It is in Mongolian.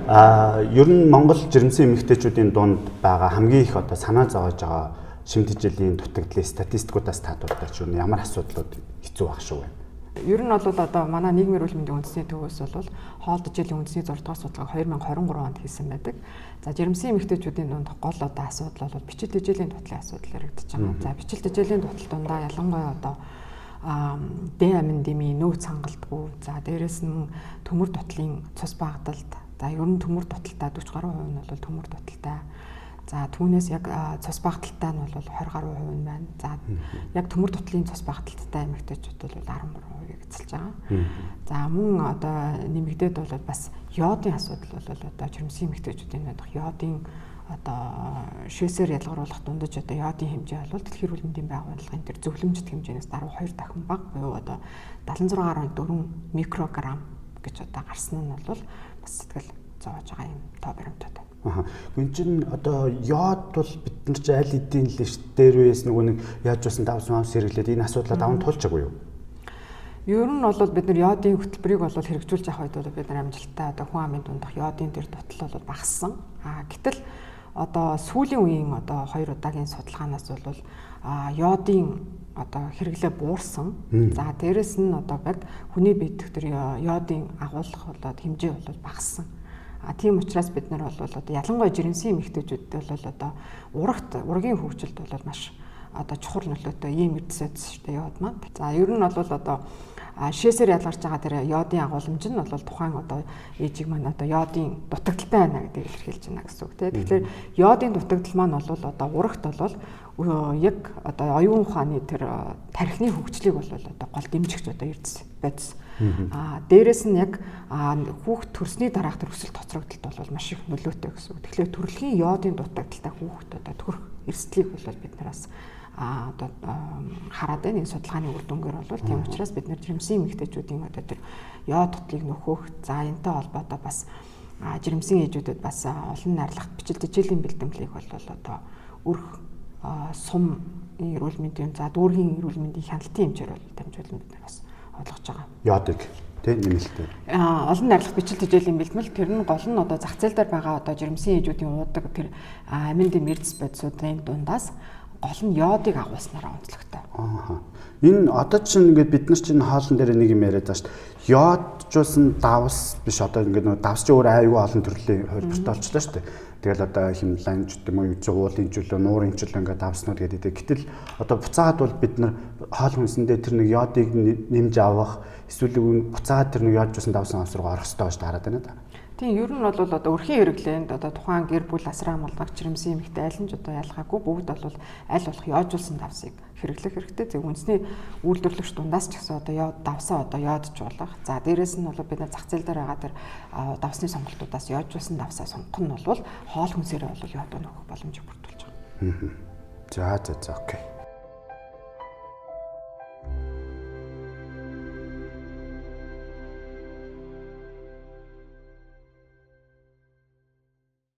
Ер нь Монгол жирэмсэн эмэгтэйчүүдийн дунд байгаа хамгийн их одоо санаа зовоож байгаа шим тэжээлийн дутагдлын статистикуудаас та дурдаач, юу ямар асуудлууд хэцүү байх шүү вэ? Ер нь бол одоо манай нийгмийн эрүүл мэндийн үндэсний төвөөс бол хоол тэжээлийн үндэсний 6 дугаар судалгааг 2023 онд хийсэн байдаг. За, жирэмсэн эмэгтэйчүүдийн дунд гол одоо асуудал бол бичил тэжээлийн дутлын асуудал яригдаж байгаа. За, бичил тэжээлийн дутал дундаа ялангуяа одоо Д амин дэмий нөөц хангалтгүй. За, дээрэс нь төмөр дутлын цус багадалт. За, ер нь төмөр дуталтай 40 гаруй хувь нь бол төмөр дуталтай. За, түүнээс яг цус багадалтай нь бол 20 гаруй хувь нь байна. За, яг төмөр дутлын цус багадалтай эмэгтэйчүүд бол 13%-ийг эзэлж байгаа. За, мөн одоо нэмэгдээд бол бас йодын асуудал бол одоо жирэмсэн эмэгтэйчүүдийн дундах йодын одоо шээсээр ялгаруулах дундаж одоо йодын хэмжээ бол дэлхийн эрүүл мэндийн байгууллагын тэр зөвлөмжт хэмжээнээс даруй 2 дахин бага буюу одоо 76.4 микрограмм гэж одоо гарсан нь бол бас сэтгэл зовоож байгаа юм тоо баримтууд байна. Аха. Гүн чинь одоо йод бол бид нар чи аль хэдийн л ш дээр үеэс нөгөө нэг яаж басан давс мавс хэрэглээд энэ асуудлаа даван тулчаагүй юу? Ер нь бол бид нар йодын хөтөлбөрийг бол хэрэгжүүлж явах үед бол бид нар амжилттай одоо хүн амын дундах йодын тэр дутал бол багассан. Гэтэл одоо сүүлийн үеийн одоо хоёр удаагийн судалгаанаас бол йодын одоо хэрэглээ буурсан. За, дээрэс нь одоо яг хүний бие дэх тэр йодын агуулгах одоо хэмжээ бол багассан. Тийм учраас бид нар бол одоо ялангуяа жирэмсэн эмэгтэйчүүдэд бол одоо урагт ургийн хөгжилд бол маш одоо чухал нөлөөтэй ийм эрдэс шүү дээ йод маань. За, ер нь бол одоо шээсээр ялгарч байгаа тэр йодын агуулмж нь бол тухайн одоо ээжийг маань одоо йодын дутагдалтай байна гэдгийг илэрхийлж байна гэсэн үг тийм. Тэгэхээр йодын дутагдал маань бол одоо урагт бол яг одоо оюун ухааны тэр тархины хөгжлийг бол одоо гол дэмжигч одоо эрдэс бодис. Дээрэс нь яг хүүхд төрсний дараах тэр өсөлт хоцрогдолд бол маш их нөлөөтэй гэсэн үг. Тэгэхээр төрөлхийн йодын дутагдaltaй хүүхд одоо төрөх эрсдлийг бол бид нараас одоо хараад байна. Энэ судалгааны үр дүнгээр бол тийм учраас бид нар жирэмсэн эмэгтэйчүүдийн одоо тэр йод дутлыг нөхөх, за энэтэй холбоотой бас жирэмсэн ээжүүдэд бас олон найрлагт бичил тэжээлийн бэлтгэлийг бол одоо өрх сум эрүүл мэндийн, за дүүргийн эрүүл мэндийн хяналтын хэмжээр бол дамжуулан бид нар бас олгож байгаа. Йодыг тий нэмэлтээ. Олон найрлах бичил тэжээлийн бэлтгэл тэр нь гол нь одоо зах зээл дээр байгаа одоо жирэмсэн ээжүүдийн уудаг тэр амин дэм эрдэс бодисуудын дундаас гол нь йодыг агуулснараа онцлогтой. Аа. Энэ одоо чинь ингээд бид нар чинь хоолн дээр нэг юм яриад байгаа шүү дээ. Йоджуулсан давс биш, одоо ингээд нөгөө давс чи өөр аюу олон төрлийн хувилбартай болчлоо шүү дээ. Тэгэл одоо химланж гэдэг юм уу, юу уулын чөлөө, нуурын чөлөө ингээд давснууд гэдэг. Гэтэл одоо буцаагаад бол бид нар хоол хүнсэндээ тэр нэг йодыг нэмж авах эсвэл буцаагаад тэр нэг йоджуулсан давсан авс руу орох хэрэгтэй байж таарад байна да. Тийм, ер нь бол одоо өрхийн хэрэглээнд одоо тухайн гэр бүл асраа малгаг жирэмсэн эмэгтэй аль нь ч одоо ялгаагүй бүгд бол аль болох йоожуулсан давсыг хэрэглэх хэрэгтэй. Зөв үндэсний үйлдвэрлэгч дундаас ч гэсэн одоо йод давсаа одоо йоджуулах. За, дээрэс нь бол бид нар зах зээл дээр байгаа тэр давсны сонголтуудаас йоожуулсан давсаа сонгох нь бол хоол хүнсээрээ бол йод нөхөх боломжийг бүрдүүлж байгаа. За, окей.